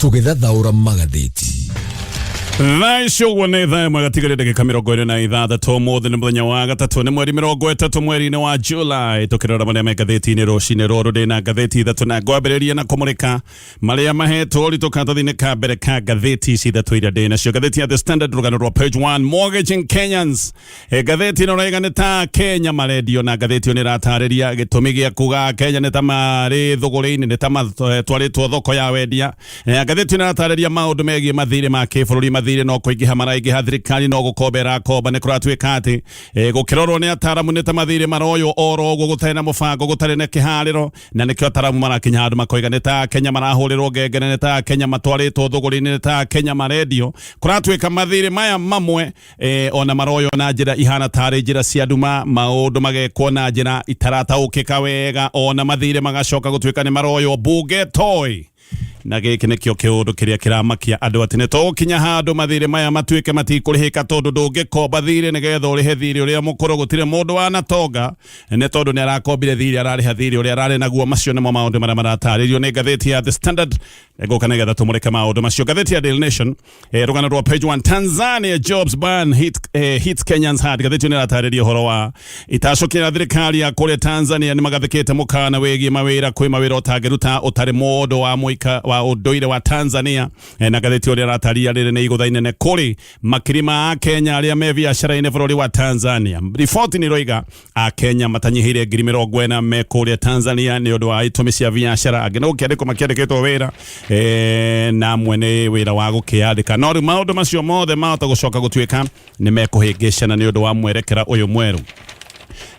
Tũgĩthathaũra magathĩti. Thaa ici ũguo nĩ thaa ĩmwe gatigarĩ ndagĩka 26. Ũmũthĩ nĩ mũthenya wa gatatũ, nĩ mweri 30 mweri-inĩ wa July. Tũkĩrora marĩa me ngathĩti-inĩ rũcinĩ rũrũ, ndĩna ngathĩti ithatũ na ngwambĩrĩria na kũmũrĩka marĩa mahetwo ũritũ karatathi-inĩ ka mbere ka ngathĩti ici ithatũ iria ndĩ nacio. Ngathĩti ya The Standard, rũgano rwa page 1, mortgaging Kenyans. Ngathĩti ĩno raiga nĩ ta Kenya marendio, na ngathĩti ĩyo nĩ ĩratarĩria gĩtũmi gĩa kuga Kenya nĩ ta marĩ thũgũrĩ-inĩ, nĩ ta matwarĩtwo thoko ya wendia. Ngathĩti ĩno ĩratarĩria maũndũ megiĩ mathirĩ ma kĩbũrũri. Mathirĩ no kũingĩha maraingĩha, thirikari no gũkomba ĩrakomba. Nĩ kũratuĩka atĩ gũkĩrorwo nĩ ataramu nĩ ta mathirĩ maroywo oro ũguo gũtarĩ na mũbango, gũtarĩ na kĩharĩro, na nĩkĩo ataramu marakinya handũ makoiga nĩ ta Kenya marahũrĩrwo ngengere, nĩ ta Kenya matwarĩtwo thũgũrĩ-inĩ, nĩ ta Kenya marendio. Kũratuĩka mathirĩ maya mamwe ona maroywo na njĩra ihana tarĩ njĩra cia nduma, maũndũ magekwo na njĩra itarataũkĩka wega, ona mathirĩ magacoka gũtuĩka nĩ maroywo mbunge toĩ. Na gĩkĩ nĩkĩo kĩũndũ kĩrĩa kĩramakia andũ, atĩ nĩ tũgũkinya handũ mathirĩ maya matuĩke matikũrĩhĩka, tondũ ndũngĩkomba thirĩ nĩgetha ũrĩhe thirĩ ũrĩa mũkũrũ. Gũtirĩ mũndũ wanatonga nĩ tondũ nĩ arakombire thirĩ, ararĩha thirĩ ũrĩa ararĩ naguo. Macio nĩmo maũndũ marĩa maratarĩrio nĩ ngathĩti ya The Standard. Ngũka nĩgetha tũmũrĩke maũndũ macio. Ngathĩti ya Daily Nation, rũgano rwa page 1, Tanzania jobs ban hits Kenyans hard. Ngathĩti ĩno ĩratarĩria ũhoro wa itacũkĩra thirikari ya kũrĩa Tanzania nĩ magathĩkĩte mũkana wĩgiĩ mawĩra. Kwĩ mawĩra ũtangĩruta ũtarĩ mũndũ wa mũika wa ũndũire wa Tanzania. Na ngathĩti ũrĩa ĩratarĩria rĩrĩ nĩ igũtha inene kũrĩ makiri ma Akenya arĩa me biacara-inĩ bũrũri wa Tanzania. Riboti nĩ ĩroiga Akenya matanyihĩire 40,000 me kũrĩa Tanzania nĩ ũndũ wa itũmi cia biacara. Angĩ no gũkĩandĩkwo makĩandĩkĩtwo wĩra, na amwe nĩ wĩra wa gũkĩandĩka. No rĩu maũndũ macio mothe mahota gũcoka gũtuĩka nĩ mekũhĩngĩcana nĩ ũndũ wa mwerekera ũyũ mwerũ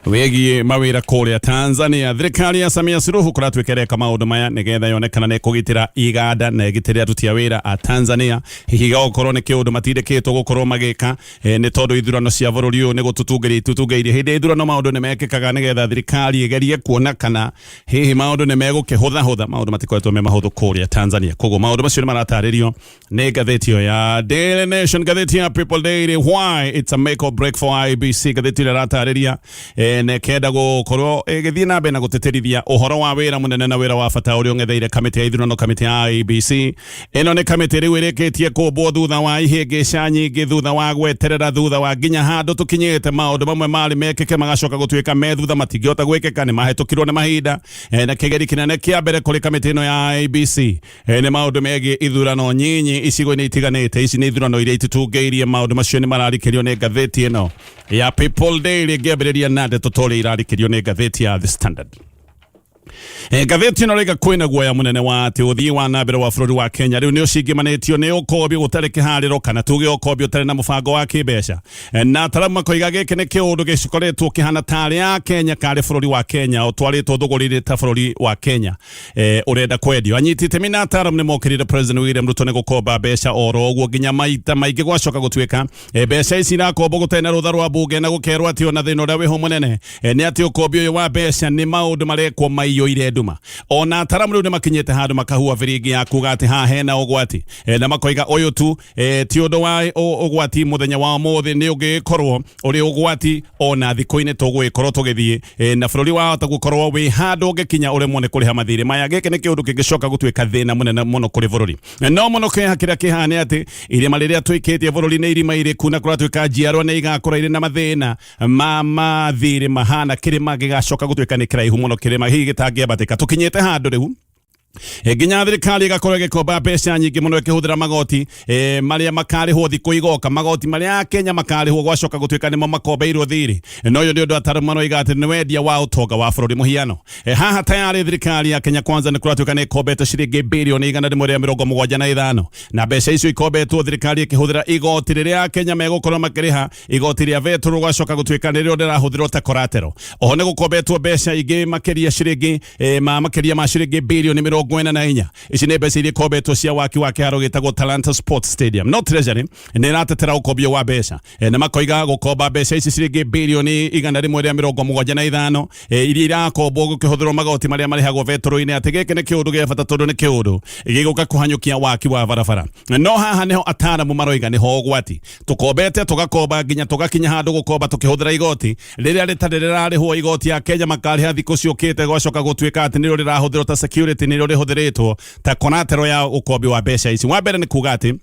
wĩgiĩ mawĩra kũrĩa Tanzania. Thirikari ya Samia Suluhu kũratuĩka ĩreka maũndũ maya nĩgetha yonekana nĩ kũgitĩra iganda na ĩgitĩre aruti a wĩra a Tanzania. Hihi gũkorwo nĩ kĩũndũ matindĩkĩtwo gũkorwo magĩka, nĩ tondũ ithurano cia bũrũri ũyũ nĩ gũtũtungĩria itutungĩirie. Hĩndĩ ya ithurano maũndũ nĩ mekĩkaga nĩgetha thirikari ĩgerie kuona kana hihi maũndũ nĩ megũkĩhũthahũtha. Maũndũ matikoretwo me mahũthũ kũrĩa Tanzania, koguo maũndũ macio nĩ maratarĩrio nĩ ngathĩti ĩyo ya Daily Nation. Ngathĩti ya People Daily, why it's a make or break for IEBC. Ngathĩti ĩrĩa ĩratarĩria, na ĩkenda gũkorwo ĩgĩthiĩ na mbere na gũtĩtĩrithia ũhoro wa wĩra mũnene na wĩra wa bata ũrĩa ũng'etheire kamĩtĩ ya ithurano, kamĩtĩ ya IEBC. Ĩno nĩ kamĩtĩ rĩu ĩrĩkĩtie kũmbwo thutha wa ihĩngĩca nyingĩ, thutha wa gweterera, thutha wa nginya handũ tũkinyĩte maũndũ mamwe marĩ mekĩke magacoka gũtuĩka me thutha, matingĩhota gwĩkĩka, nĩ mahĩtũkirwo nĩ mahinda. Na kĩgeri kĩnene kĩa mbere kũrĩ kamĩtĩ ĩno ya IEBC, nĩ maũndũ megiĩ ithurano nyinyi icigo-inĩ itiganĩte. Ici nĩ ithurano iria itutungĩirie. Maũndũ macio nĩ mararikĩrio nĩ ngathĩti ĩno ya People Daily. Ngĩambĩrĩria na ndeto tũrĩa irarikĩrio nĩ ngathĩti ya The Standard. Ngathĩti ĩno rĩga kwĩna guoya mũnene wa atĩ ũthii wa na mbere wa bũrũri wa Kenya rĩu nĩ ũcingĩmanĩtio nĩ ũkombi gũtarĩ kĩharĩro, kana tuge ũkombi ũtarĩ na mũbango wa kĩmbeca. Na ataramu makoiga gĩkĩ nĩ kĩũndũ gĩkoretwo kĩhana tarĩ a Kenya karĩ bũrũri wa Kenya ũtwarĩtwo thũgũrĩ-inĩ ta bũrũri wa Kenya ũrenda kwendio. Anyiti itemi na ataramu nĩ mokĩrĩire President William Ruto nĩ gũkomba mbeca oro ũguo, nginya maita maingĩ gwacoka gũtuĩka mbeca ici irakombwo gũtarĩ na rũtha rwa mbunge, na gũkerwo atĩ ona thĩna ũrĩa wĩho mũnene, nĩ atĩ ũkombi ũyũ wa mbeca nĩ maũndũ marekwo maiyũire nduma. Ona ataramu rĩu nĩ makinyĩte handũ makahua biringi ya kuga atĩ haha hena ũgwati, na makoiga ũyũ tu ti ũndũ wa ũgwati mũthenya wa ũmũthĩ, nĩ ũngĩkorwo ũrĩ ũgwati ona thikũ-inĩ tũgũgĩkorwo tũgĩthiĩ, na bũrũri wahota gũkorwo wĩ handũ ũngĩkinya ũremwo nĩ kũrĩha mathirĩ maya. Gĩkĩ nĩ kĩũndũ kĩngĩcoka gũtuĩka thĩna mũnene mũno kũrĩ bũrũri. No mũno kĩeha kĩrĩa kĩhaha nĩ atĩ irima rĩrĩa tũikĩtie bũrũri nĩ irima irĩku, na kũratuĩka njiarwa nĩ igakũra irĩ na mathĩna ma mathirĩ mahana kĩrĩma gĩgacoka gũtuĩka nĩ kĩraihu mũno, kĩrĩma hihi gĩtangĩambatĩka. Tũkinyĩte handũ rĩu nginya thirikari ĩgakorwo ĩgĩkomba mbeca nyingĩ mũno ĩkĩhũthĩra magoti, marĩa makarĩhwo thikũ igoka, magoti marĩa Akenya makarĩhwo gwacoka gũtuĩka nĩmo makombeirwo thirĩ. Na ũyũ nĩ ũndũ ataramu maroiga atĩ nĩ wendia wa ũtonga wa bũrũri. Mũhiano, haha tayarĩ thirikari ya Kenya Kwanza nĩ kũratuĩka nĩ ĩkombete ciringi birioni 175, na mbeca icio ikombetwo thirikari ĩkĩhũthĩra igoti rĩrĩa Akenya megũkorwo makĩrĩha, igoti rĩa betũrũ, gwacoka gũtuĩka nĩrĩo rĩrahũthĩrwo ta collateral. Oho nĩ gũkombetwo mbeca ingĩ makĩria ciringi, ma makĩria ma ciringi birioni 44. Ici nĩ mbeca iria ikombetwo cia waki wa kĩharo gĩtagwo Talanta Sports Stadium. No Treasury nĩ ĩratetera ũkombio wa mbeca, na makoiga gũkomba mbeca ici ciringi birioni 175, iria irakombwo gũkĩhũthĩrwo magoti marĩa marĩhagwo betũrũ-inĩ, atĩ gĩkĩ nĩ kĩũndũ gĩa bata tondũ nĩ kĩũndũ gĩgũka kũhanyũkia waki wa barabara. No haha nĩho ataramu maroiga nĩho ũgwati. Tũkombete tũgakomba nginya tũgakinya handũ gũkomba tũkĩhũthĩra igoti rĩrĩa rĩtarĩ rĩrarĩhwo, igoti ya Kenya makarĩha thikũ ciũkĩte, gwacoka gũtuĩka atĩ nĩrĩo rĩrahũthĩrwo ta security, nĩrĩo. Rĩhũthĩrĩtwo ta collateral ya ũkombi wa mbeca ici. Wa mbere nĩ kuga atĩ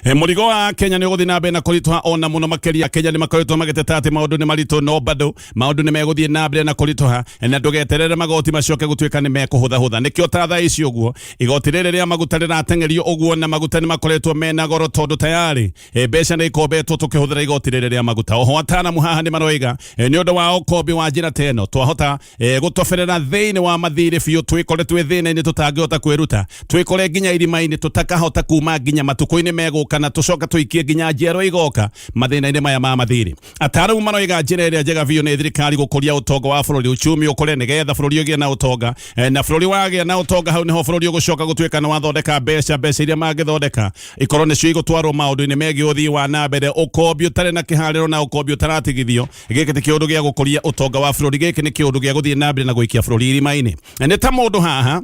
mũrigo wa Kenya nĩ ũgũthiĩ na mbere na kũritũha ona mũno makĩria. Kenya nĩ makoretwo magĩteta atĩ maũndũ nĩ maritũ, no bado maũndũ nĩ megũthiĩ na mbere na kũritũha, na ndũgeterere magoti macoke gũtuĩka nĩ mekũhũthahũtha. Nĩkĩo ta thaa ici ũguo igoti rĩrĩ rĩa maguta rĩrateng'erio ũguo, na maguta nĩ makoretwo mena goro tondũ tayarĩ mbeca nĩ ikombetwo tũkĩhũthĩra igoti rĩrĩ rĩa maguta. Oho ataaramu haha nĩ maroiga nĩ ũndũ wa ũkombi wa njĩra ta ĩno twahota gũtoberera thĩinĩ wa mathirĩ biũ, twĩkore twĩ thĩna-inĩ tũtangĩhota kwĩruta, twĩkore nginya irima-inĩ tũtakahota kuma nginya matukũ-inĩ megũka, na tũcoka tũikie nginya njiaro igoka mathĩna-inĩ maya ma mathirĩ. Ataaramu maroiga njĩra ĩrĩa njega biũ nĩ thirikari gũkũria ũtonga wa bũrũri, uchumi ũkũre, nĩgetha bũrũri ũgĩe na ũtonga. Na bũrũri wagĩa na ũtonga, hau nĩho bũrũri ũgũcoka gũtuĩka nĩ wathondeka mbeca. Mbeca iria mangĩthondeka ikorwo nĩcio igũtwarwo maũndũ-inĩ megiĩ ũthii wa na mbere. Ũkombi ũtarĩ na kĩharĩro na ũkombi ũtaratigithio, gĩkĩ ti kĩũndũ gĩa gũkũria ũtonga wa bũrũri, gĩkĩ nĩ kĩũndũ gĩa gũthiĩ na mbere na gũikia bũrũri irima-inĩ. Nĩ ta mũndũ haha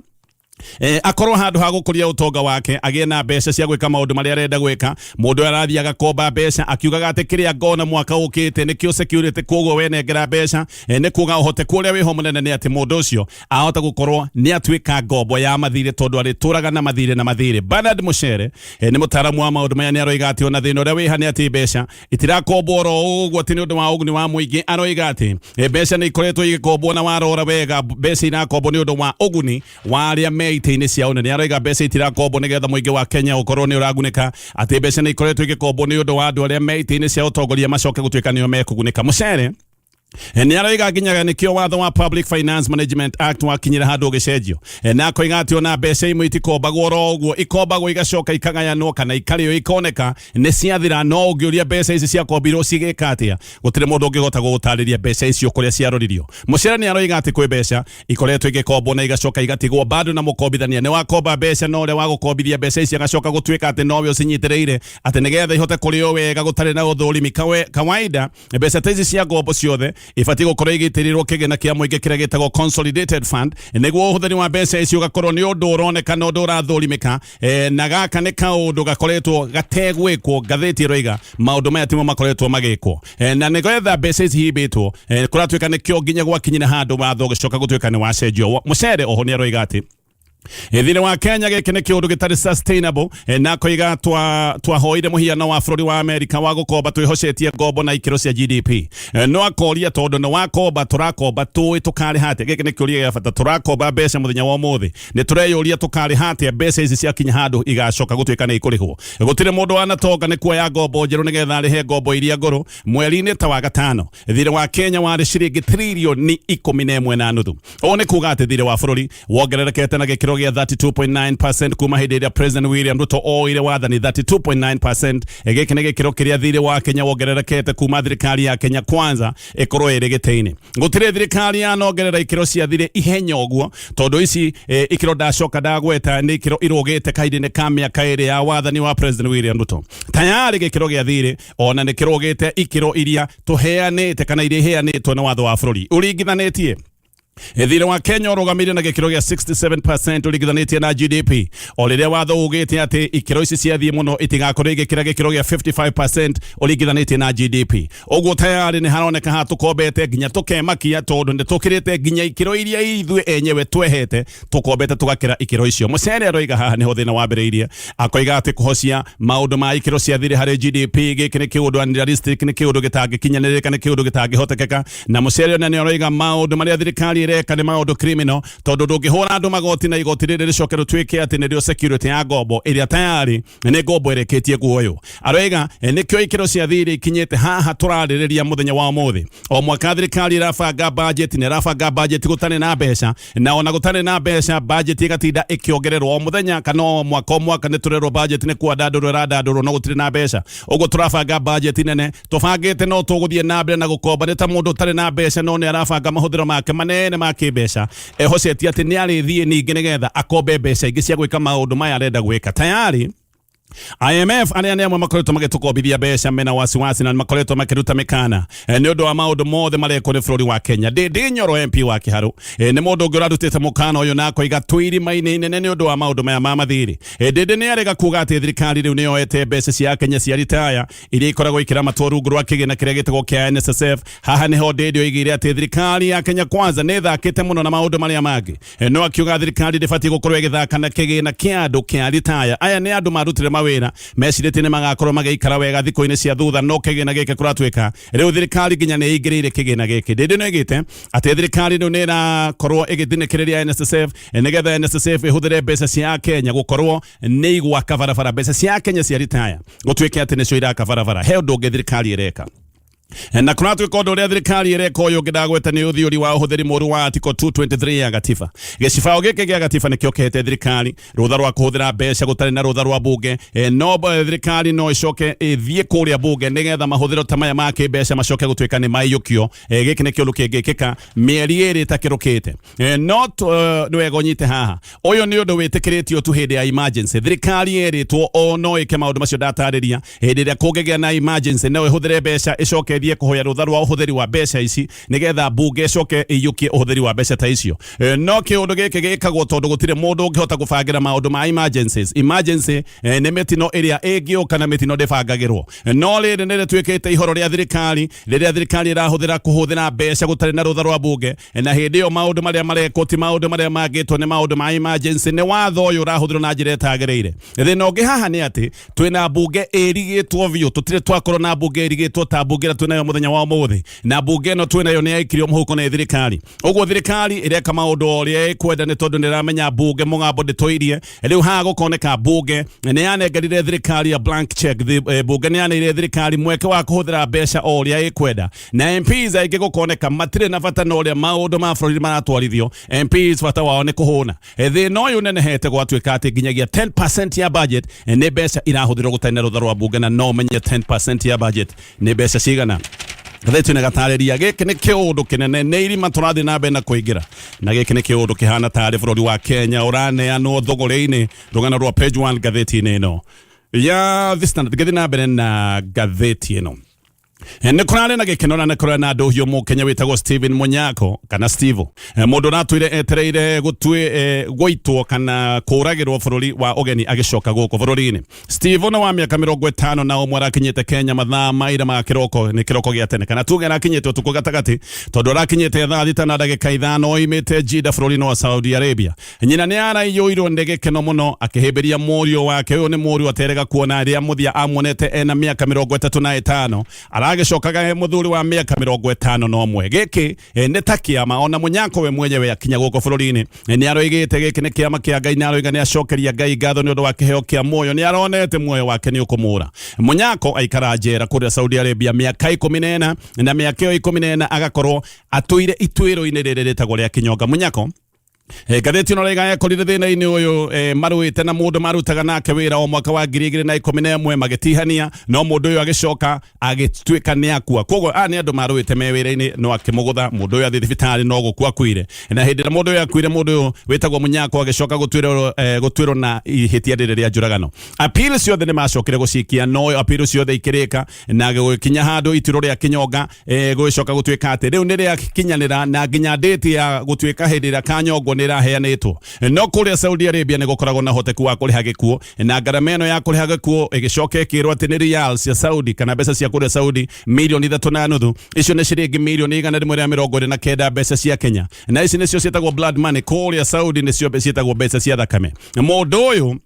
akorwo handũ ha gũkũria ũtonga wake agĩe na mbeca cia gwĩka maũndũ marĩa arenda gwĩka, mũndũ ũyũ arathiĩ agakomba mbeca akiugaga atĩ kĩrĩa ngona mwaka ũkĩte nĩkĩo security, koguo wenengera mbeca. Nĩ kuga ũhoteku ũrĩa wĩho mũnene nĩ atĩ mũndũ ũcio ahota gũkorwo nĩ atuĩka ngombo ya mathirĩ, tondũ arĩtũraga na mathirĩ na mathirĩ. Bernard Muchere nĩ mũtaaramu wa maũndũ maya, nĩ aroiga atĩ ona thĩna ũrĩa wĩha nĩ atĩ mbeca itirakombwo oro ũguo atĩ nĩ ũndũ wa ũguni wa mũingĩ. Aroiga atĩ mbeca nĩ ikoretwo igĩkombwo, na warora wega mbeca irakombwo nĩ ũndũ wa ũguni wa arĩa me itĩ-inĩ cia ũnene. Aroiga mbeca itirakombwo nĩgetha mũingĩ wa Kenya ũkorwo nĩ ũragunĩka, atĩ mbeca nĩ ikoretwo igĩkombwo nĩ ũndũ wa andũ arĩa me itĩ-inĩ cia ũtongoria macoke gũtuĩka nĩo mekũgunĩka. Muchere nĩ aroiga nginyaga nĩkĩo watho wa Public Finance Management Act wakinyire handũ ũgĩcenjio. Na akoiga atĩ ona mbeca imwe itikombagwo oro ũguo, ikombagwo igacoka ikagayanwo kana ikarĩo ikoneka nĩ ciathira, no ũngĩũria mbeca ici ciakombirwo cigĩka atĩa, gũtirĩ mũndũ ũngĩhota gũgũtarĩria mbeca icio kũrĩa ciaroririo. Muchere nĩ aroiga atĩ kwĩ mbeca ikoretwo igĩkombwo na igacoka igatigwo bado na mũkombithania. Nĩ wakomba mbeca, no ũrĩa wagũkombithia mbeca ici agacoka gũtuĩka atĩ nowe ũcinyitĩrĩire atĩ nĩgetha ihote kũrĩo wega gũtarĩ na ũthũrimi. Kawaida mbeca ta ici cia ngombo ciothe ibatiĩ gũkorwo igĩtĩrĩrwo kĩgĩna kĩa mũingĩ kĩrĩa gĩtagwo consolidated fund, nĩguo ũhũthĩri wa mbeca ici ũgakorwo nĩ ũndũ ũroneka na ũndũ ũrathũrimĩka. Na gaka nĩ kaũndũ gakoretwo gategwĩkwo. Ngathĩti ĩroiga maũndũ maya timo makoretwo magĩkwo. Na nĩgetha mbeca ici himbĩtwo, kũratuĩka nĩkĩo nginya gwakinyire handũ watho ũgĩcoka gũtuĩka nĩ wacenjio. Muchere oho nĩ aroiga atĩ thĩinĩ wa Kenya gĩkĩ nĩ kĩũndũ gĩtarĩ sustainable. Na akoiga twahoire mũhiano wa bũrũri wa Amerika wa gũkomba twĩhocetie ngombo na ikĩro cia GDP. No akoria, tondũ nĩ wakomba, tũrakomba tũĩ tũkarĩha atĩa? Gĩkĩ nĩ kĩũria gĩa bata. Tũrakomba mbeca mũthenya wa ũmũthĩ, nĩ tũreyũria tũkarĩha atĩa mbeca ici ciakinya handũ igacoka gũtuĩka nĩ ikũrĩhwo? Gũtirĩ mũndũ wanatonga nĩ kuoya ngombo njerũ nĩgetha arĩhe ngombo iria ngũrũ. Mweri-inĩ ta wa gatano thirĩ wa Kenya warĩ ciringi tririoni 11.5. Ũũ nĩ kuga atĩ thirĩ wa bũrũri wongererekete na gĩkĩro gĩa 32.9% kuma hĩndĩ ĩrĩa President William Ruto oire wathani. 32.9%, gĩkĩ nĩ gĩkĩro kĩrĩa thirĩ wa Kenya wongererekete kuma thirikari ya Kenya Kwanza ĩkorwo ĩrĩ gĩtĩ-inĩ. Gũtirĩ thirikari yanongerera ikĩro cia thirĩ ihenya ũguo, tondũ ici ikĩro ndacoka ndagweta nĩ ikĩro irũgĩte kahinda-inĩ ka mĩaka 2 ya wathani wa President William Ruto. Tayarĩ gĩkĩro gĩa thirĩ ona nĩ kĩrũgĩte ikĩro iria tũheanĩte kana iria iheanĩtwo nĩ watho wa bũrũri. Ũringithanĩtie thirĩ wa Kenya ũrũgamĩire na gĩkĩro gĩa 67% ũringithanĩtie na GDP, o rĩrĩa watho ugĩte atĩ ikĩro ici ciathiĩ mũno itigakorwo igĩkĩra gĩkĩro gĩa 55% ũringithanĩtie na GDP. Ũguo tayarĩ nĩ haroneka haha tũkombete nginya tũkemakia, tondũ nĩ tũkĩrĩte nginya ikĩro iria ithuĩ enyewe twehete, tũkombete tũgakĩra ikĩro icio. Muchere aroiga haha nĩho thĩna wambĩrĩirie, akoiga atĩ kũhocia maũndũ ma ikĩro cia thirĩ harĩ GDP, gĩkĩ nĩ kĩũndũ unrealistic, nĩ kĩũndũ gĩtangĩkinyanĩrĩka, nĩ kĩũndũ gĩtangĩhotekeka. Na Muchere ona nĩ aroiga maũndũ marĩa thirikari ĩreka nĩ maũndũ criminal, tondũ ndũngĩhũra andũ magoti na igoti rĩrĩ rĩcoke rĩtuĩke atĩ nĩrĩo security ya ngombo ĩrĩa tayari nĩ ngombo ĩrĩkĩtie kuoywo. Aroiga nĩkĩo ikĩro cia thirĩ ikinyĩte haha tũrarĩrĩria mũthenya wa ũmũthĩ. O mwaka thirikari ĩrabanga budget, na ĩrabanga budget gũtarĩ na mbeca, na ona gũtarĩ na mbeca budget ĩgatinda ĩkĩongererwo o mũthenya kana o mwaka o mwaka. Nĩ tũrerwo budget nĩ kwandandũrwo ĩrandandũrwo, no gũtirĩ na mbeca. Ũguo tũrabanga budget nene tũbangĩte no tũgũthiĩ na mbere na gũkomba. Nĩ ta mũndũ ũtarĩ na mbeca no nĩ arabanga mahũthĩro make manene ma kĩmbeca, ehocetie atĩ nĩ arĩthiĩ ningĩ nĩgetha akombe mbeca ingĩ cia gwĩka maũndũ maya arenda gwĩka. Tayari. IMF arĩa nĩ amwe makoretwo magĩtũkombithia mbeca mena wasiwasi na makoretwo makĩruta mĩkana nĩ ũndũ wa maũndũ mothe marekwo nĩ bũrũri wa Kenya. Ndindi Nyoro MP wa Kĩharũ nĩ mũndũ ũngĩ ũrarutĩte mũkana ũyũ na akoiga twĩ irima-inĩ inene nĩ ũndũ wa maũndũ maya ma mathirĩ. Ndindi nĩ arega kuga atĩ thirikari rĩu nĩ yoete mbeca cia Kenya cia ritaya iria ikoragwo ikĩramatwo rungu rwa kĩgĩna kĩrĩa gĩtagwo kĩa NSSF. Haha nĩho Ndindi oigire atĩ thirikari ya Kenya Kwanza nĩ ĩthakĩte mũno na maũndũ marĩa mangĩ. No akiuga thirikari ndĩbatiĩ gũkorwo ĩgĩthaka na kĩgĩna kĩa andũ kĩa ritaya. Aya nĩ andũ marutire mawĩra mecirĩtie nĩ magakorwo magĩikara wega thikũ-inĩ cia thutha, no kĩgĩna gĩkĩ kũratuĩka rĩu thirikari nginya nĩ ĩingĩrĩire kĩgĩna gĩkĩ. Ndindi nĩ oigĩte atĩ thirikari rĩu nĩ ĩrakorwo ĩgĩthinĩkĩrĩria NSSF nĩgetha NSSF ĩhũthĩre mbeca cia Kenya gũkorwo nĩ igwaka barabara, mbeca cia Kenya cia ritaya gũtuĩke atĩ nĩcio iraka barabara. He ũndũ ũngĩ thirikari ĩreka na kũratuĩka ũndũ ũrĩa thirikari ĩreka ũyũ ũngĩ ndagweta nĩ ũthiũri wa ũhũthĩri mũru wa article 223 ya gatiba. Gĩcibaũ gĩkĩ gĩa gatiba nĩkĩo kĩhete thirikari rũtha rwa kũhũthĩra mbeca gũtarĩ na rũtha rwa bunge. No thirikari no ĩcoke ĩthiĩ kũrĩa bunge nĩgetha mahũthĩro ta maya ma kĩmbeca macoke gũtuĩka nĩ maiyũkio. Gĩkĩ nĩ kĩũndũ kĩngĩkĩka mĩeri 2 ĩtakĩrũkĩte. No nĩ wega ũnyite haha, ũyũ nĩ ũndũ wĩtĩkĩrĩtio tu hĩndĩ ya emergency. Thirikari ĩrĩtwo o no ĩke maũndũ macio ndatarĩria. Hĩndĩ ĩrĩa kũngĩgĩa na emergency no ĩhũthĩre mbeca ĩcoke ĩthiĩ kũhoya rũtha rwa ũhũthĩri wa mbeca ici nĩgetha mbunge ĩcoke ĩiyũkie ũhũthĩri wa mbeca ta icio. No kĩũndũ gĩkĩ gĩkagwo tondũ gũtirĩ mũndũ ũngĩhota gũbangĩra maũndũ ma emergencies. Emergency nĩ mĩtino ĩrĩa ĩngĩũka na mĩtino ndĩbangagĩrwo. No rĩrĩ nĩ rĩtuĩkĩte ihoro rĩa thirikari rĩrĩa thirikari ĩrahũthĩra kũhũthĩra mbeca gũtarĩ na rũtha rwa bunge, na hĩndĩ ĩyo maũndũ marĩa marekwo ti maũndũ marĩa mangĩtwo nĩ maũndũ ma emergency, nĩ watho ũyũ ũrahũthĩrwo na njĩra ĩtagĩrĩire. Thĩna ũngĩ haha nĩ atĩ twĩna mbunge ĩrigĩtwo biũ, tũtirĩ twakorwo na mbunge ĩrigĩtwo ta mbunge ĩrĩa twĩnayo mũthenya wa ũmũthĩ, na mbunge ĩno twĩnayo nĩ yaikirio mũhuko nĩ thirikari. Ũguo thirikari ĩreka maũndũ o ũrĩa ĩkwenda nĩ tondũ nĩ ĩramenya mbunge mũgambo ndĩtũirie. Rĩu haha gũkoneka mbunge nĩ yanengerire thirikari ya blank check. Mbunge nĩ yaneire thirikari mweke wa kũhũthĩra mbeca o ũrĩa ĩkwenda, na MPs aingĩ gũkoneka matirĩ na bata na ũrĩa maũndũ ma bũrũri maratwarithio. MPs bata wao nĩ kũhũna. Thĩna ũyũ ũnenehete gwatuĩka atĩ nginyagia 10% ya budget nĩ mbeca irahũthĩrwo gũtarĩ na rũtha rwa mbunge, na no ũmenye 10% ya budget nĩ mbeca cigana. Ngathĩti nĩ gatarĩria gĩkĩ nĩ kĩũndũ kĩnene, nĩ irima tũrathiĩ na mbere na kũingĩra, na gĩkĩ nĩ kĩũndũ kĩhana tarĩ bũrũri wa Kenya ũraneanwo thũgũrĩ-inĩ. Rũgano rwa page 1 ngathĩti-inĩ ĩno ya The Standard. Ngĩthiĩ na mbere na ngathĩti ĩno, nĩ kũrarĩ na gĩkeno na nĩ kũrarĩ na ndũhiũ mũkenya wĩtagwo Steven Munyako kana Steve, mũndũ ũratwĩre etereire gũitwo kana kũragĩrwo bũrũri wa ũgeni agĩcoka gũkũ bũrũri-inĩ. Steve nĩ wa mĩaka 51 arakinyĩte Kenya mathaa maira ma kĩroko, nĩ kĩroko gĩa tene kana tuge arakinyĩte ũtukũ gatagatĩ, tondũ arakinyĩte thaa 6:05 oimĩte Jeddah bũrũri-inĩ wa Saudi Arabia. Nyina nĩ araiyũirwo nĩ gĩkeno mũno akĩhĩmbĩria mũriũ wake. Ũyũ nĩ mũriũ aterega kuona rĩa mũthia amuonete ena mĩaka 35, aragĩcokaga e mũthuri wa mĩaka 51. Gĩkĩ nĩ ta kĩama ona Munyako we mwenyewe akinya gũkũ bũrũri-inĩ nĩ aroigĩte gĩkĩ nĩ kĩama kĩa Ngai, nĩ aroiga nĩ acokeria Ngai ngatho nĩ ũndũ wa kĩheo kĩa muoyo, nĩ aronete muoyo wake nĩ ũkũmũra. Munyako aikara njera kũrĩa Saudi Arabia mĩaka 14, na mĩaka ĩyo 14 agakorwo atũire ituĩro-inĩ rĩrĩ rĩtagwo rĩa Kinyonga. Munyako ngathĩti ĩno raiga ekorire thĩna-inĩ ũyũ marũĩte na mũndũ marutaga nake wĩra o mwaka wa 2011 magĩtihania, no mũndũ ũyũ agĩcoka agĩtuĩka nĩ akua. Koguo aya nĩ andũ marũĩte me wĩra-inĩ, no akĩmũgũtha mũndũ ũyũ athiĩ thibitarĩ no gũkua akuire. Na hĩndĩ ĩrĩa mũndũ ũyũ akuire, mũndũ ũyũ wĩtagwo Munyako agĩcoka gũtuĩrwo na ihĩtia rĩrĩ rĩa njũragano. Appeal ciothe nĩ macokire gũcikia, no appeal ciothe ikĩrĩka na gũgĩkinya handũ ituĩro rĩa Kinyonga gũgĩcoka gũtuĩka atĩ rĩu nĩ rĩakinyanĩra na nginya date ya gũtuĩka hĩndĩ ĩrĩa kanyongwo nĩ ĩraheanĩtwo. No kũrĩa Saudi Arabia nĩ gũkoragwo na ũhoteku wa kũrĩha gĩkuũ, na ngarama ĩno ya kũrĩha gĩkuũ ĩgĩcoka ĩkĩrwo atĩ nĩ riyal cia Saudi kana mbeca cia kũrĩa Saudi 3.5 milioni, icio nĩ ciringi 129 milioni mbeca cia Kenya, na ici nĩcio ciĩtagwo blood money kũrĩa Saudi, nĩcio ciĩtagwo mbeca cia thakame. Mũndũ ũyũ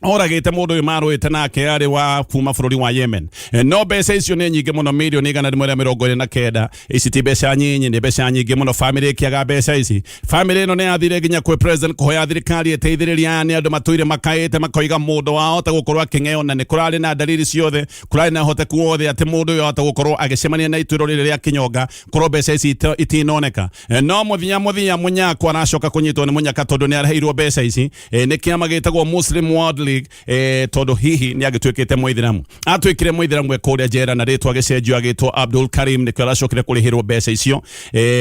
oragĩte mũndũ ũyũ marũĩte nake arĩ wa kuma bũrũri wa Yemen. No mbeca icio nĩ nyingĩ mũno, 129 milioni, ici ti mbeca nyinyi, nĩ mbeca nyingĩ mũno. Famĩlĩ ĩkĩaga mbeca ici, famĩlĩ ĩno nĩ yathire nginya kwĩ president kũhoya thirikari ĩteithĩrĩrie. Aya nĩ andũ matũire makaĩte makoiga mũndũ wao ta gũkorwo akĩng'eo, na nĩ kũrarĩ na dalili ciothe, kũrarĩ na ũhoteku wothe atĩ mũndũ ũyũ ahota gũkorwo agĩcemania na ituĩro rĩrĩ rĩa kĩnyonga korwo mbeca ici itinoneka. No mũthia mũthia Munyako aracoka kũnyitwo nĩ mũnyaka tondũ nĩ areheirwo mbeca ici nĩ kĩama gĩtagwo Muslim World. League tondu hihi nĩ agĩtuĩkĩte Mũithĩramu. Atuĩkire Mũithĩramu e kũrĩa njera na rĩtwa agĩcenjio agĩtwo Abdul Karim, nĩkĩo aracokire kũrĩhĩrwo mbeca icio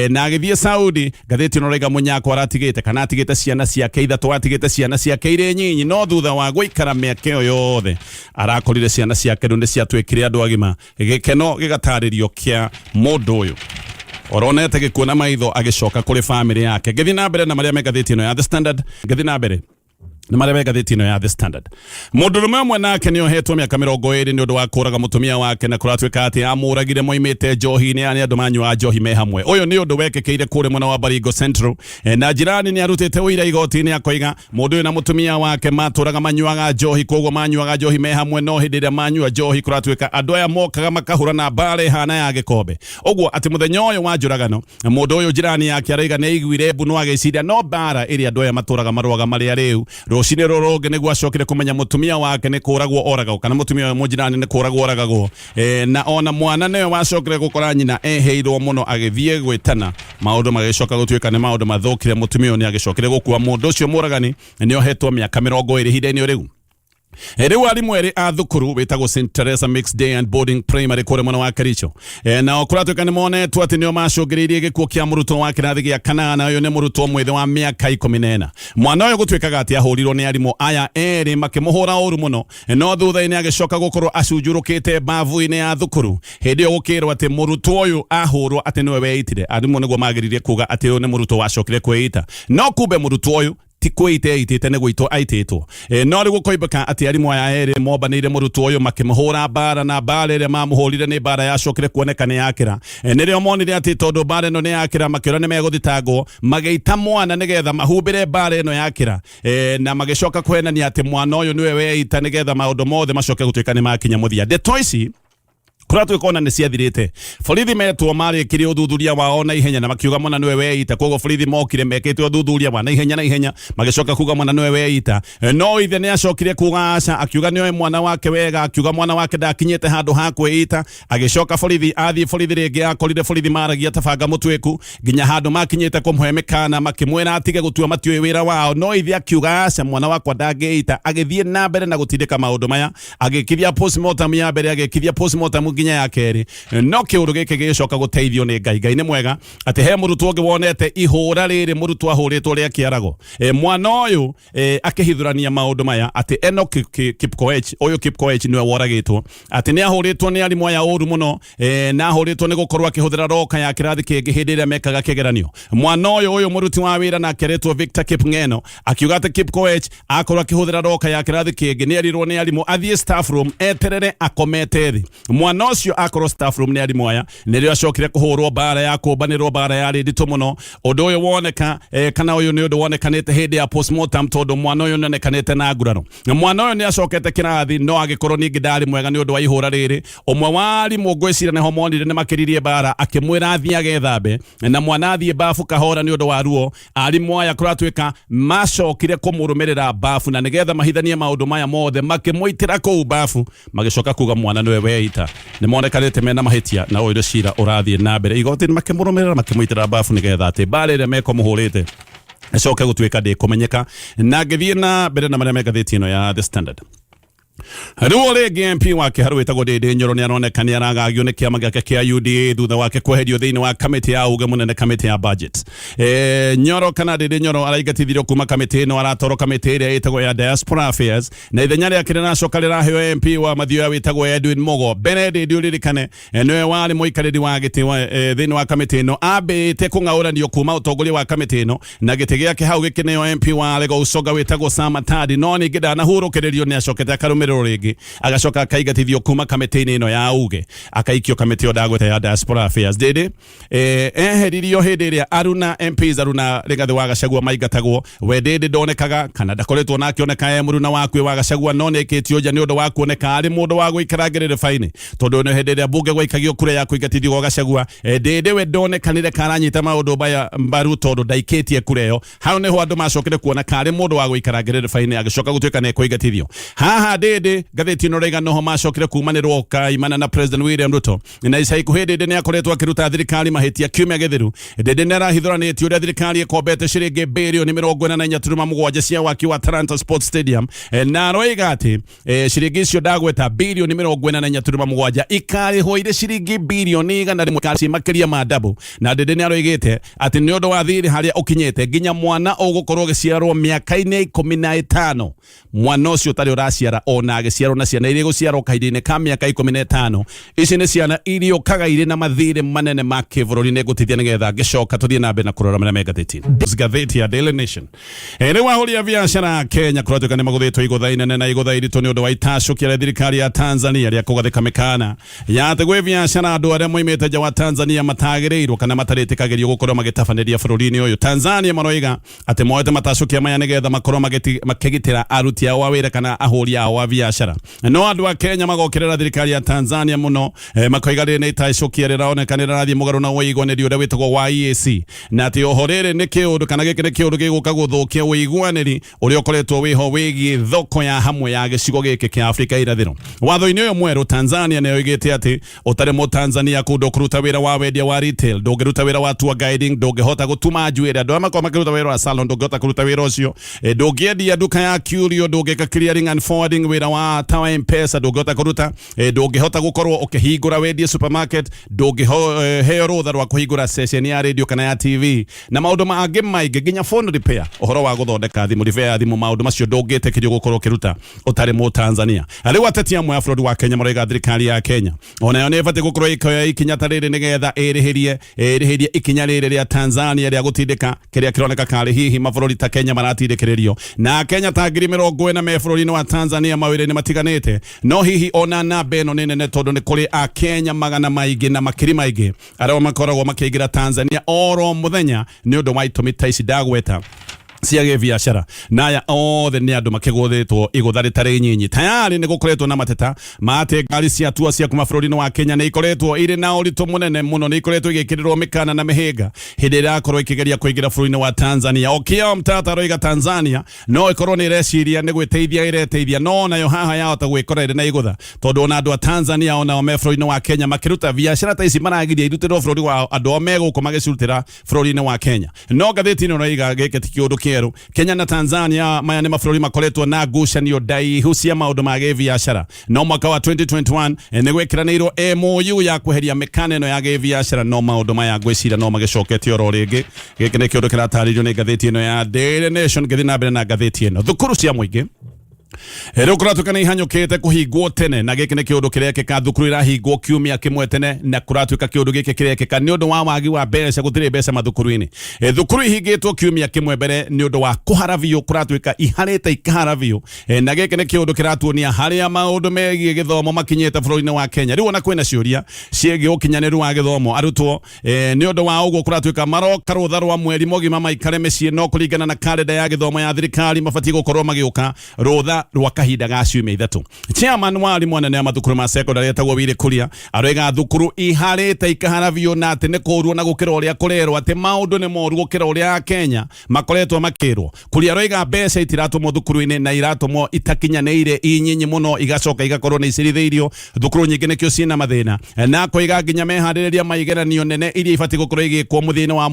na agĩthiĩ Saudi. Ngathĩti ĩno raiga mũnyako aratigĩte kana atigĩte ciana ciake ithatũ, atigĩte ciana ciake irĩ nyinyi, no thutha wa gũikara mĩaka ĩyo yothe arakorire ciana ciake rĩu nĩ ciatuĩkire andũ agima. Gĩkeno gĩgatarĩrio kĩa mũndũ ũyũ oronete gĩkuo na maitho agĩcoka kũrĩ famĩlĩ yake. Ngĩthiĩ na mbere na marĩa me ngathĩti ĩno ya The Standard, ngĩthiĩ na mbere nĩ marĩa me ngathĩti ĩno ya The Standard. Mũndũrũme ũmwe nake nĩ ohetwo mĩaka 20 nĩ ũndũ wa kũraga mũtumia wake, na kũratuĩka atĩ amũragire moimĩte njohi-inĩ, yani andũ manyuaga njohi me hamwe. Ũyũ nĩ ũndũ wekĩkĩire kũrĩa mwena wa Baringo Central. Na jirani nĩ arutĩte ũira igoti-inĩ akoiga mũndũ ũyũ na mũtumia wake matũraga manyuaga njohi, koguo manyuaga njohi me hamwe, no hĩndĩ ĩrĩa manyua njohi kũratuĩka andũ aya mokaga makahũrana mbara ĩhana ya gĩkombe. Ũguo atĩ mũthenya ũyũ wa njũragano mũndũ ũyũ jirani yake araiga nĩ aiguire mbu no agĩciria no mbara ĩrĩa andũ aya matũraga marũaga marĩ arĩu. Rũcinĩ rũrũ rũngĩ nĩguo acokire kũmenya mũtumia wake nĩ kũragwo oragagwo, kana mũtumia ũyũ mũjirani nĩ kũragwo oragagwo. Na ona mwana nĩwe wacokire gũkora nyina eheirwo mũno agĩthiĩ gwĩtana, maũndũ magĩcoka gũtuĩka nĩ maũndũ mathũkire. Mũtumia ũyũ nĩ agĩcokire gũkua. Mũndũ ũcio mũragani nĩ ohetwo mĩaka 20 ihinda-inĩ rĩu. Rĩu arimũ erĩ a thukuru wĩtagwo St Teresa Mixed Day and Boarding Primary kũrĩa mwena wa Kericho, nao kũratuĩka nĩ monetwo atĩ nĩo macũngĩrĩirie gĩkuũ kĩa mũrutwo wa kĩrathi gĩa kanana. Ũyũ nĩ mũrutwo mwĩthĩ wa mĩaka 14. Mwana ũyũ gũtuĩkaga atĩ ahũrirwo nĩ arimũ aya erĩ makĩmũhũra ũru mũno, no thutha-inĩ agĩcoka gũkorwo acunjurũkĩte mbavu-inĩ ya thukuru. Hĩndĩ ĩyo gũkĩrwo atĩ mũrutwo ũyũ ahũrwo atĩ nĩwe weitire. Arimũ nĩguo magĩririe kuga atĩ ũyũ nĩ mũrutwo wacokire kwĩita, no kumbe mũrutwo ũyũ ti kwĩita eitĩte, nĩ gũitwo aitĩtwo. No rĩu gũkoimbĩka atĩ arimũ aya erĩ mombanĩire mũrutwo ũyũ makĩmũhũra mbara, na mbara ĩrĩa mamũhũrire nĩ mbara yacokire kuoneka nĩ yakĩra. Nĩrĩo monire atĩ tondũ mbara ĩno nĩ yakĩra, makĩona nĩ megũthitangwo, magĩita mwana nĩgetha mahumbĩre mbara ĩno yakĩra, na magĩcoka kũhenania atĩ mwana ũyũ nĩwe weita nĩgetha maũndũ mothe macoke gũtuĩka nĩ makinya mũthia. Ndeto ici kũratuĩka ona nĩ ciathirĩte. Borithi metwo marĩkirie ũthuthuria wao na ihenya na makiuga mwana nĩwe weita. Koguo borithi mokire mekĩte ũthuthuria wa na ihenya na ihenya, magĩcoka kuga mwana nĩwe weita. No ithe nĩ acokire kuga aca, akiuga nĩoĩ mwana wake wega, akiuga mwana wake ndakinyĩte handũ ha kwĩita. Agĩcoka borithi, athiĩ borithi rĩngĩ akorire borithi maragia ta banga mũtuĩku nginya handũ makinyĩte kũmũhe mĩkana, makĩmwĩra atige gũtua matiũĩ wĩra wao. No ithe akiuga aca, mwana wakwa ndangĩita. Agĩthiĩ na mbere na gũtindĩka maũndũ maya, agĩkithia postmortem ya mbere, agĩkithia postmortem nginya ya kerĩ, no kĩũndũ gĩkĩ gĩgĩcoka gũteithio nĩ Ngai. Ngai nĩ mwega atĩ he mũrutwo ũngĩ wonete ihũra rĩrĩ mũrutwo ahũrĩtwo rĩa kĩarago. Mwana ũyũ akĩhithũrania maũndũ maya atĩ Enoch Kipkoech, ũyũ Kipkoech nĩwe woragĩtwo, atĩ nĩ ahũrĩtwo nĩ arimũ aya ũru mũno, na ahũrĩtwo nĩ gũkorwo akĩhũthĩra roka ya kĩrathi kĩngĩ hĩndĩ ĩrĩa mekaga kĩgeranio. Mwana ũyũ mũruti wa wĩra nake aretwo Victor Kipngeno akiuga atĩ Kipkoech akorwo akĩhũthĩra roka ya kĩrathi kĩngĩ nĩ erirwo nĩ arimũ athiĩ staff room eterere akomete thĩ. Mwana ũcio akorwo staff room nĩ arimũ aya, nĩrĩo acokire kũhũrwo mbara ya kũmbanĩrwo, mbara yarĩ nditũ mũno. Ũndũ ũyũ woneka, kana ũyũ nĩ ũndũ wonekanĩte hĩndĩ ya postmortem, tondũ mwana ũyũ nĩonekanĩte na nguraro. Mwana ũyũ nĩ acokete kĩrathi no agĩkorwo ningĩ ndarĩ mwega nĩ ũndũ wa ihũra rĩrĩ. Ũmwe wa arimũ ngwĩciria nĩho monire nĩ makĩririe mbara, akĩmwĩra athiĩ agethambe, na mwana athiĩ babu kahora nĩ ũndũ wa ruo. Arimũ aya kũratuĩka macokire kũmũrũmĩrĩra babu, na nĩgetha mahithanie maũndũ maya mothe makĩmũitĩra kũu babu, magĩcoka kuga mwana nĩwe weita. Nĩ monekanĩte mena mahĩtia na ũyũ nĩ cira ũrathiĩ na mbere igoti-inĩ. Makĩmũrũmĩrĩra makĩmũitĩra babu nĩgetha atĩ mbara ĩrĩa mekũmũhũrĩte ĩcoke gũtuĩka ndĩkũmenyeka. Na ngĩthiĩ na mbere na marĩa me ngathĩti ĩno ya The Standard. Rĩu rĩngĩ MP wa Kĩharũ wĩtagwo Ndĩndĩ Nyoro nĩ aroneka nĩ aragagio nĩ kĩama gĩake kĩa UDA thutha wake kweherio thĩinĩ wa kamĩtĩ ya uge mũnene, kamĩtĩ ya budget. Nyoro kana Ndĩndĩ Nyoro araingatithirio kuma kamĩtĩ ĩno, aratwarwo kamĩtĩ ĩrĩa ĩtagwo ya Diaspora Affairs, na ithenya rĩake rĩracoka rĩraheo MP wa Mathioya wĩtagwo Edwin Mugo. Mbere Ndĩndĩ ũririkane, nĩwe warĩ mũikarĩri wa gĩtĩ thĩinĩ wa kamĩtĩ ĩno, ambĩte kũng'aũranio kuma ũtongoria wa kamĩtĩ ĩno na gĩtĩ gĩake hau gĩkĩneo MP wa Alego Usonga wĩtagwo Sam Matadi, no ningĩ ndanahurũkĩrĩrio, nĩ acokete akarũmĩrĩrwo rĩngĩ, agacoka akaingatithio kuma kamĩtĩ-inĩ ĩno ya uge, akaikio kamĩtĩ ĩyo ndagweta ya Diaspora Affairs. Ndĩndĩ eheririo hĩndĩ ĩrĩa Aruna MPs Aruna Rigathĩ wa Gachagua maingatagwo. We Ndĩndĩ ndonekaga kana ndakoretwo na akĩoneka e mũruna wakue wa Gachagua, no nĩ aikĩtio nja nĩ ũndũ wa kuoneka arĩ mũndũ wa gũikara ngĩrĩrĩba-inĩ, tondũ nĩ hĩndĩ ĩrĩa mbunge gwaikagio kura ya kũingatithio gwa Gachagua, Ndĩndĩ we ndonekanire karanyita maũndũ mbaya mbaru tondũ ndaikĩtie kura ĩyo. Hau nĩho andũ macokire kuona karĩ mũndũ wa gũikara ngĩrĩrĩba-inĩ, agĩcoka gũtuĩka nĩ ekũingatithio. Haha Ndĩndĩ Ndĩndĩ ngathĩti ĩno raiga noho macokire kumanĩrwo kaimana na President William Ruto. Na ica ikuhĩ Ndĩndĩ nĩ akoretwo akĩruta thirikari mahĩtia. Kiumia gĩthiru Ndĩndĩ nĩ arahithũranĩtie ũrĩa thirikari ĩkombete ciringi birioni 44.7 cia waki wa Talanta Sports Stadium, na aroiga atĩ ciringi icio ndagweta birioni 44.7 ikarĩhwo irĩ ciringi birioni 100 ci makĩria ma double. Na Ndĩndĩ nĩ aroigĩte atĩ nĩ ũndũ wa thirĩ harĩa ũkinyĩte, nginya mwana ũgũkorwo ũgĩciarwo mĩaka-inĩ 15, mwana ũcio ũtarĩ ũraciara ona agĩciarwo, na ciana iria igũciarwo kahinda-inĩ ka mĩaka 15, ici nĩ ciana iriũkaga irĩ na mathirĩ manene ma kĩbũrũri. Nĩ ngũtithia nĩgetha ngĩcoka tũthiĩ na mbere na kũrora marĩa me ngathĩti-inĩ. Ngathĩti ya Daily Nation. Rĩu ahũri a biacara Kenya kũratuĩka nĩ magũthĩtwo igũtha inene na igũtha iritũ nĩ ũndũ wa itacũkia rĩa thirikari ya Tanzania rĩa kũgathĩka mĩkana ya atĩ gwĩ biacara andũ arĩa moimĩte nja wa Tanzania matagĩrĩirwo kana matarĩtĩkagĩrio gũkorwo magĩtabanĩria bũrũri-inĩ ũyũ. Tanzania maroiga atĩ moete matacũkia maya nĩgetha makorwo makĩgitĩra aruti ao a wĩra kana ahũri ao a biacara. No andũ a Kenya magokĩrĩra thirikari ya Tanzania mũno, makoiga rĩrĩ nĩ itacũkia rĩraoneka nĩ rĩrathiĩ mũgarũ na ũiguanĩri ũrĩa wĩtagwo wa EAC, na atĩ oho rĩrĩ nĩ kĩũndũ kana gĩkĩ nĩ kĩũndũ gĩgũka gũthũkia ũiguanĩri ũrĩa ũkoretwo wĩho wĩgiĩ thoko ya hamwe ya gĩcigo gĩkĩ kĩa Afrika irathĩro. Watho-inĩ ũyũ mwerũ, Tanzania nĩ yoigĩte atĩ ũtarĩ Mũtanzania kũu ndũkũruta wĩra wa wendia wa retail, ndũngĩruta wĩra wa tour guiding, ndũngĩhota gũtuma njuĩrĩ, andũ arĩa makoragwo makĩruta wĩra wa salon ndũngĩhota kũruta wĩra ũcio, ndũngĩendia nduka ya curio, ndũngĩka clearing and forwarding, wĩra wa tawa M-Pesa ndũngĩhota kũruta, ndũngĩhota gũkorwo ũkĩhingũra wendie supermarket, ndũngĩheo rũtha rwa kũhingũra ceceni ya radio kana ya TV na maũndũ mangĩ maingĩ, nginya phone repair, ũhoro wa gũthondeka thimũ, repair ya thimũ, maũndũ macio ndũngĩtĩkĩrio gũkorwo ũkĩruta ũtarĩ Mũtanzania. Rĩu ateti amwe a bũrũri wa Kenya maroiga thirikari ya Kenya onayo nĩ ĩbatiĩ gũkorwo ĩkĩoya ikinya ta rĩrĩ nĩgetha ĩrĩhĩrie ikinya rĩrĩ rĩa Tanzania rĩa gũtindĩka kĩrĩa kĩroneka karĩ hihi mabũrũri ta Kenya maratindĩkĩrĩrio na Kenya ta 40,000 me bũrũri-inĩ wa Tanzania mawĩra-inĩ matiganĩte. No hihi ona namba ĩno nĩ nene, tondũ nĩ kũrĩ Akenya magana maingĩ na makiri maingĩ arĩa makoragwo makĩingĩra Tanzania oro mũthenya nĩ ũndũ wa itũmi ta ici ndagweta cia gĩbiacara, na aya othe nĩ andũ makĩgũthĩtwo igũtha rĩtarĩ nyinyi. Tayari nĩ gũkoretwo na mateta ma atĩ ngari cia tua cia kuma bũrũri-inĩ wa Kenya nĩ ikoretwo irĩ na ũritũ mũnene mũno, nĩ ikoretwo igĩkĩrĩrwo mĩkana na mĩhĩnga hĩndĩ ĩrĩa irakorwo ikĩgeria kũingĩra bũrũri-inĩ wa Tanzania. Okiya Omtatah aroiga Tanzania no ĩkorwo nĩ ĩreciria nĩ gwĩteithia ĩreteithia, no nayo haha yahota gwĩkora ĩrĩ na igũtha, tondũ ona andũ a Tanzania onao me bũrũri-inĩ wa Kenya makĩruta biacara ta ici maragiria irutĩrwo bũrũri wao, andũ ao me gũkũ magĩcirutĩra bũrũri-inĩ wa Kenya. No ngathĩti ĩno ĩroiga gĩkĩ ti kĩũndũ kĩerũ. Kenya na Tanzania maya nĩ mabũrũri makoretwo na ngucanio ndaihu cia maũndũ ma gĩbiacara, no mwaka wa 2021 nĩ gwĩkĩranĩirwo MOU ya kweheria mĩkana ĩno ya gĩbiacara, no maũndũ maya ngwĩciria no magĩcokete oro rĩngĩ. Gĩkĩ nĩ kĩũndũ kĩratarĩrio nĩ ngathĩti ĩno ya Daily Nation. Ngĩthiĩ na mbere na ngathĩti ĩno, thukuru cia mũingĩ rĩu kũratuĩka nĩ ihanyũkĩte kũhingwo tene, na gĩkĩ nĩ kĩũndũ kĩrekĩka. Thukuru irahingwo kiumia kĩmwe tene, na kũratuĩka kĩũndũ gĩkĩ kĩrekĩka nĩ ũndũ wa wagi wa mbeca, gũtirĩ mbeca mathukuru-inĩ. Thukuru ihingĩtwo kiumia kĩmwe mbere nĩ ũndũ wa kũhara biũ, kũratuĩka iharĩte ikahara biũ. Na gĩkĩ nĩ kĩũndũ kĩratuonia harĩa maũndũ megiĩ gĩthomo makinyĩte bũrũri-inĩ wa Kenya. Rĩu ona kwĩna ciũria ciĩgiĩ ũkinyanĩru wa gĩthomo arutwo, nĩ ũndũ wa ũguo kũratuĩka maroka rũtha rwa mweri mũgima maikare mĩciĩ, no kũringana na karenda ya gĩthomo ya thirikari mabatiĩ gũkorwo magĩũka rũtha rwa kahinda ga ciumia 3. Chairman wa arimũ anene a mathukuru ma secondary etagwo Willy Kuria aroiga thukuru iharĩte ikahara biũ, na atĩ nĩ kũũru ona gũkĩra ũrĩa kũrerwo, atĩ maũndũ nĩ moru gũkĩra ũrĩa Akenya makoretwo makĩrwo. Kuria aroiga mbeca itiratũmwo thukuru-inĩ na iratũmwo itakinyanĩire, inyinyi mũno, igacoka igakorwo nĩ icirithĩirio. Thukuru nyingĩ nĩkĩo ciĩna mathĩna, na akoiga nginya meharĩrĩria ma igeranio nene iria ibatiĩ gũkorwo igĩkwo mũthia-inĩ wa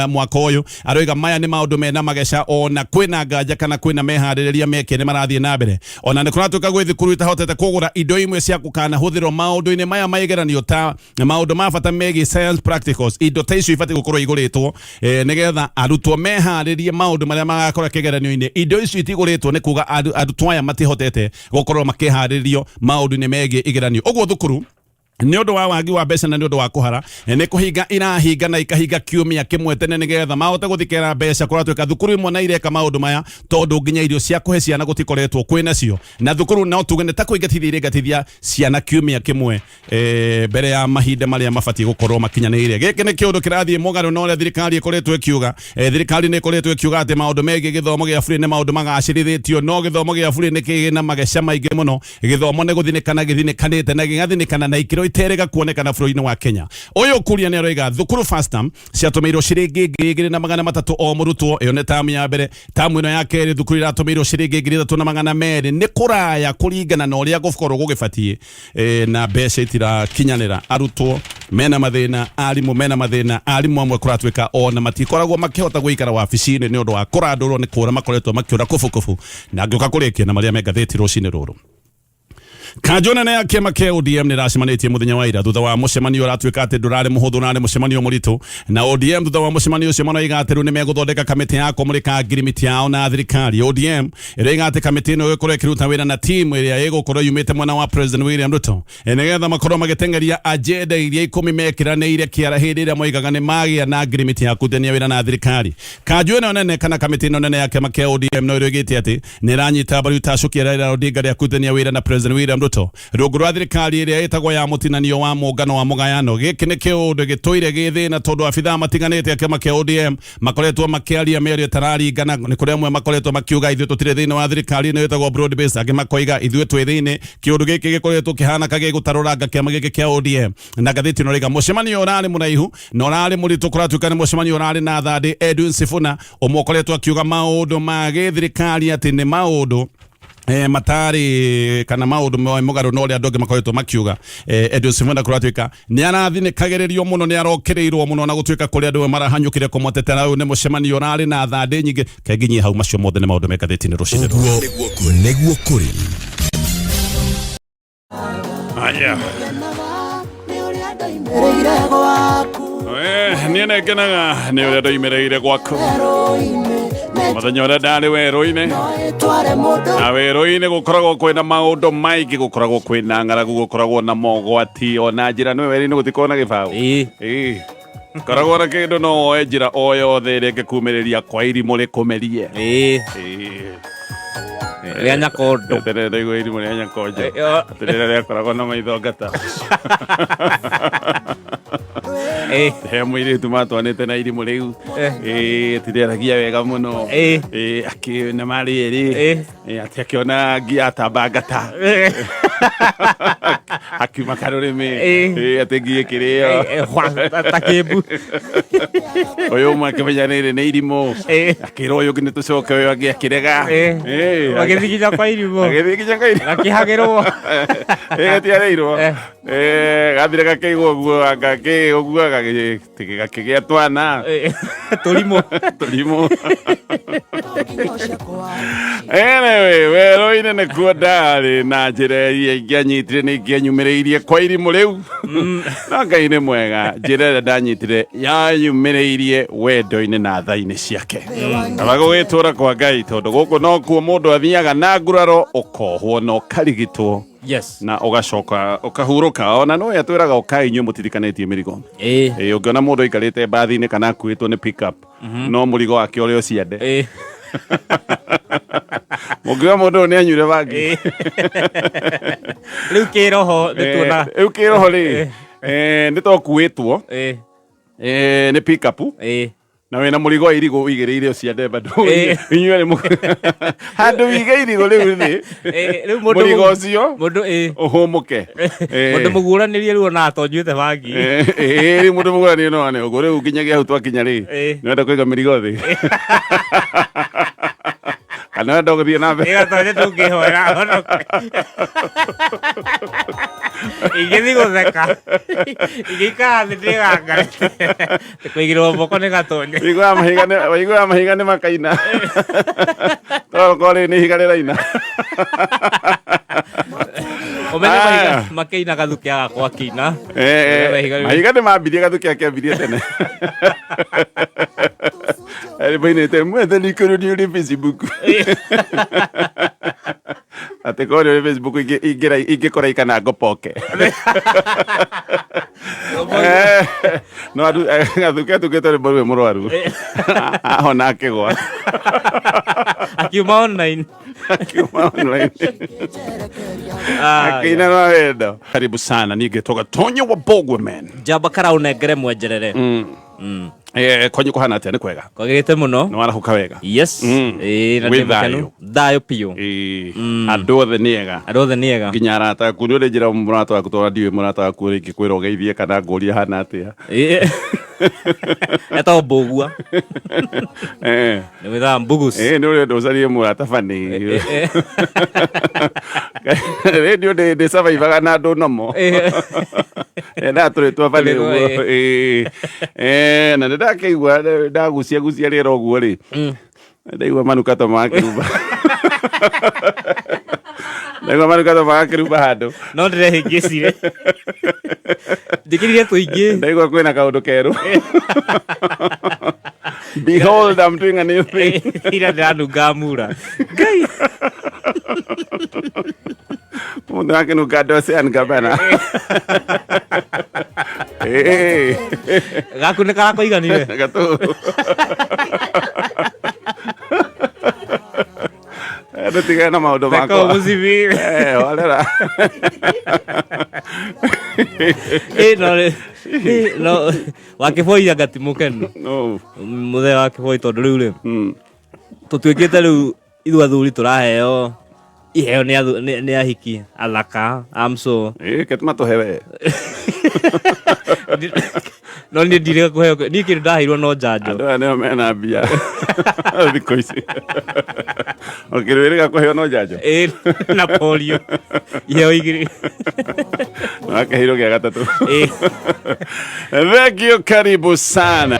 mwaka ũyũ, aroiga maya nĩ maũndũ mena mageca, ona kwĩna nganja kana kwĩna meharĩrĩria meke nĩ marathiĩ na mbere. Ona nĩ kũratuĩka gwĩ thukuru itahotete kũgũra indo imwe cia gũkanahũthĩrwo maũndũ-inĩ maya ma igeranio, ta maũndũ ma bata megiĩ science practicals. Indo ta icio ibatiĩ gũkorwo igũrĩtwo, nĩgetha arutwo meharĩrie maũndũ marĩa magakora kĩgeranio-inĩ. Indo icio itigũrĩtwo, nĩ kuga arutwo aya matihotete gũkorwo makĩharĩrio maũndũ-inĩ megiĩ igeranio. Ũguo thukuru nĩ ũndũ wa wagi wa mbeca na nĩ ũndũ wa kũhara nĩ kũhinga irahinga, na ikahinga kiumia kĩmwe tene nĩgetha mahote gũthikĩra mbeca. Kũratuĩka thukuru imwe na ireka maũndũ maya tondũ nginya irio cia kũhe ciana gũtikoretwo kwĩ nacio, na thukuru no tuge nĩ ta kũingatithia iringatithia ciana kiumia kĩmwe mbere ya mahinda marĩa mabatiĩ gũkorwo makinyanĩire. Gĩkĩ nĩ kĩũndũ kĩrathiĩ mũgarũ na ũrĩa thirikari ĩkoretwo ĩkiuga. Thirikari nĩ ĩkoretwo ĩkiuga atĩ maũndũ megiĩ gĩthomo gĩa burĩ nĩ maũndũ magacĩrithĩtio, no gĩthomo gĩa burĩ nĩ kĩgĩ na mageca maingĩ mũno. Gĩthomo nĩ gũthinĩkana gĩthinĩkanĩte na gĩgathinĩkana na ikĩro. riterega kuonekana bũrũri-inĩ wa Kenya. Ũyũ Kuria nĩ aroiga thukuru first term ciatũmĩirwo ciringi 2,300 o mũrutwo. Ĩyo nĩ tamu ya mbere. Tamu ĩno ya kerĩ thukuru iratũmĩirwo ciringi 3,200. Nĩ kũraya kũringana na ũrĩa gũkorwo gũgĩbatiĩ na mbeca itirakinyanĩra. Arutwo mena mathĩna, arimũ mena mathĩna, arimũ amwe kũratuĩka ona matikoragwo makĩhota gũikara wabici-inĩ nĩ ũndũ wa kũrandũrwo nĩ kũra makoretwo makĩũra kubukubu. Na ngĩũka kũrĩkia na marĩa me ngathĩti rũcinĩ rũrũ. Kanjũ nene ya kĩama kĩa ODM nĩ ĩracemanĩtie mũthenya wa ira thutha wa mũcemanio ũratuĩka atĩ ndũrarĩ mũhũthũ, ũrarĩ mũcemanio mũritũ. Na ODM thutha wa mũcemanio ũcio maroiga atĩ rĩu nĩ megũthondeka kamĩtĩ ya kũmũrĩka ngirimiti yao na thirikari. ODM ĩroiga atĩ kamĩtĩ ĩno ĩgũkorwo ĩkĩruta wĩra na timu ĩrĩa ĩgũkorwo yumĩte mwena wa President William Ruto nĩgetha makorwo magĩteng'eria agenda iria 10 mekĩranĩire kĩara hĩndĩ ĩrĩa moigaga nĩ magĩa na ngirimiti ya kũrutithania wĩra na thirikari. Kanjũ ĩno nene kana kamĩtĩ ĩno nene ya kĩama kĩa ODM no ĩroigĩte atĩ nĩ ĩranyita mbaru itacũkia Raila Odinga rĩa kũrutithania wĩra na President William Ruto rungu rwa thirikari ĩrĩa ĩtagwo ya mũtinanio wa mũngano wa mũgayano. Gĩkĩ nĩ kĩũndũ gĩtũire gĩ thĩna tondũ abithaa matiganĩte a kĩama kĩa ODM makoretwo makĩaria mĩario ĩtararingana. Nĩ kũrĩ amwe makoretwo makiuga ithuĩ tũtirĩ thĩinĩ wa thirikari ĩno ĩtagwo broad base, angĩ makoiga ithuĩ twĩ thĩinĩ. Kĩũndũ gĩkĩ gĩkoretwo kĩhana gĩgũtarũranga kĩama gĩkĩ kĩa ODM. Na ngathĩti ĩno rĩga mũcemanio ũrarĩ mũraihu na ũrarĩ mũritũ, kũratuĩka nĩ mũcemanio ũrarĩ na Thandĩ Edwin Sifuna ũmwe ũkoretwo akiuga maũndũ ma gĩthirikari atĩ nĩ maũndũ matarĩ kana maũndũ mũgarũ na ũrĩa andũ angĩ makoretwo makiuga. Edwin Sifuna kũratuĩka nĩ arathinĩkagĩrĩrio mũno, nĩ arokĩrĩirwo mũno na gũtuĩka kũrĩa andũ marahanyũkire kũmũtetera. Ũyũ nĩ mũcemanio ũrarĩ na thandĩ nyingĩ. Kenginyie hau, macio mothe nĩ maũndũ me ngathĩti-inĩ rũcinĩ rũrũ. Ũguo nĩguo kũrĩ. Aya. Niĩ nĩ ngenaga nĩ ũrĩa ndoimĩrĩire gwaku mũthenya ũrĩa ndarĩ werũ-inĩ. Na werũ-inĩ gũkoragwo kwĩna maũndũ maingĩ, gũkoragwo kwĩna ng'aragu, gũkoragwo na mogwati, ona njĩra nĩ werũ-inĩ gũtikoragwo na gĩbaũ. Ĩĩ. Koragwo na kĩndũ no woe njĩra o yothe ĩrĩa ĩngĩkumĩrĩria kwa irimũ rĩkũmerie. Ĩĩ. Rĩa nyakondo. Tene ndaigua irimũ rĩa nyakonjo. Atĩ rĩrĩa rĩakoragwo na maitho ngata. He mũirĩtu matwanĩte na irimũ rĩu. Ĩĩ, atirĩaragia wega mũno. Ĩĩ, akĩ na marĩ erĩ. Atĩ akĩona ngi atamba ngata. Akiuma karũrĩmĩ. Ĩĩ, atĩ ngi ĩkĩrĩo. Ta kĩmbu. Ũyũ ũmwe akĩmenya rĩrĩ nĩ irimũ. Akĩra ũyũ ũngĩ nĩ tũcoke, ũyũ angĩ akĩrega. Magĩthiĩ nginya kwa irimũ. Agĩthiĩ nginya kwa irimũ. Gakĩhagĩrwo. Gatiarĩirwo. Gathire gakĩigwo ũguo, gakĩ ũguo gakĩgĩa twana. Tũrimũ. Tũrimũ. Anyway, werũ-inĩ nĩkuo ndarĩ na njĩra iria ingĩanyitire nĩ ingĩanyumĩrĩirie kwa irimũ rĩu. No Ngai nĩ mwega, njĩra ĩrĩa ndanyitire yanyumĩrĩirie wendo-inĩ na tha-inĩ ciake. Kaba gũgĩtũra kwa Ngai tondũ gũkũ nokuo mũndũ athiaga na nguraro, ũkohwo na ũkarigitwo na ũgacoka ũkahurũka. Ona no atwĩraga ũkai inyuĩ mũtirikanĩtie mĩrigo. Ĩĩ, ũngĩona mũndũ aikarĩte mbathi-inĩ kana akuĩtwo nĩ pick up, no mũrigo wake ũrĩa ũciande. Mũngiuga mũndũ ũyũ nĩ anyuire bangi. Rĩu kĩroho nĩ tuona. Rĩu kĩroho rĩ, nĩ tokuĩtwo nĩ pick up na wĩna mũrigo wa irigũ ũigĩrĩire ũciande bado. Inyuĩ nĩ handũ wige irigũ rĩu thĩ. Rĩu mũndũ mũrigo ũcio mũndũ ũhũmũke. Mũndũ mũguũranĩrie rĩu ona atonyuĩte bangi. Rĩu mũndũ mũguũranĩrie no ane ũguo rĩu nginyagia hau twakinya rĩ, nĩwenda kũiga mĩrigo thĩ kana wenda gũthiĩ na mbere? Ĩgatonye tũngĩhoera honoke. Ingĩthiĩ gũtheka ingĩikara thĩ ndĩgangare kũigĩrĩrwo moko nĩ gatonye. Waiguaga mahiga nĩ makaina, tondũ rĩ nĩ ihiga rĩraina. Ũmenye mahiga makĩina gathuke agakwa akĩina. Mahiga nĩ mambirie, gathuke akĩambirie tene mainĩte mwathani korwo nĩ ũrĩ Facebook, atĩ korwo nĩ ũrĩ Facebook ingĩkora ikana ngopoke. No gathuke atukĩte rwĩmbo rwĩ mũrwaru ahona akĩgwa. Akiuma online. Akiuma online akĩina na wendo. Karibu sana, niĩ ngetwo Gatonyo wa Bogwe man. Njamba karaũnengere mwenjerere. Kwanyu kũhana atĩa? Nĩ kwega? Kwagĩrĩte mũno. Nĩ warahũka wega? Yes. Ĩĩ, na Wĩ ndĩ mũkenu. thayũ? Thayũ biũ. Andũ othe nĩ ega? Andũ othe nĩ ega. Nginya arata aku? Nĩ ũrĩ njĩra mũrata waku, tondũ ndiũĩ mũrata waku ũrĩa ingĩkwĩra ũgeithie kana ngũrie hana atĩa. Etagwo Mbũgua. Nĩ wĩthaga Mbugus. Nĩ ũrenda ũcarie mũrata bani rĩndio ndĩ survivaga na andũ nomo endaga tũrĩtwa bani Tũrĩtwa, ũguo. Na nĩ ndakĩigua ndagucia gucia rĩera ũguo rĩ, ndaigua manukato magakĩrumba, ndaigua manukato magakĩrumba handũ. No ndĩrehĩngĩcire. Njĩkĩrire tũingĩ. Ndaigua kwĩna kaũndũ kerũ. Behold, I'm doing a new thing. Ira ndĩranunga mura. Ngai. Mundu akinunga Dolce and Gabbana. Gaku nĩ karakũiganire. Gatu. Ndũtigane na maũndũ Reka makwa. ũmũcibi. Warera. No no wakĩboi anga ti mũkenu. No. Mũthee wa kĩboi tondũ rĩu rĩ tũtuĩkĩte rĩu ithuĩ athuri tũraheo iheo nĩ ahiki athaka amso. Ketuma tũhe we. No niĩ ndirĩga kũheo, niĩ kĩndũ ndaheirwo no njanjo. Andũ aya nĩo mena mbia thikũ ici. Ũkĩrwĩrĩga kũheo no njanjo. Ĩ, na polio iheo igĩrĩ. Wakeheirwo gĩa gatatũ. Ĩ. Thank you, karibu sana.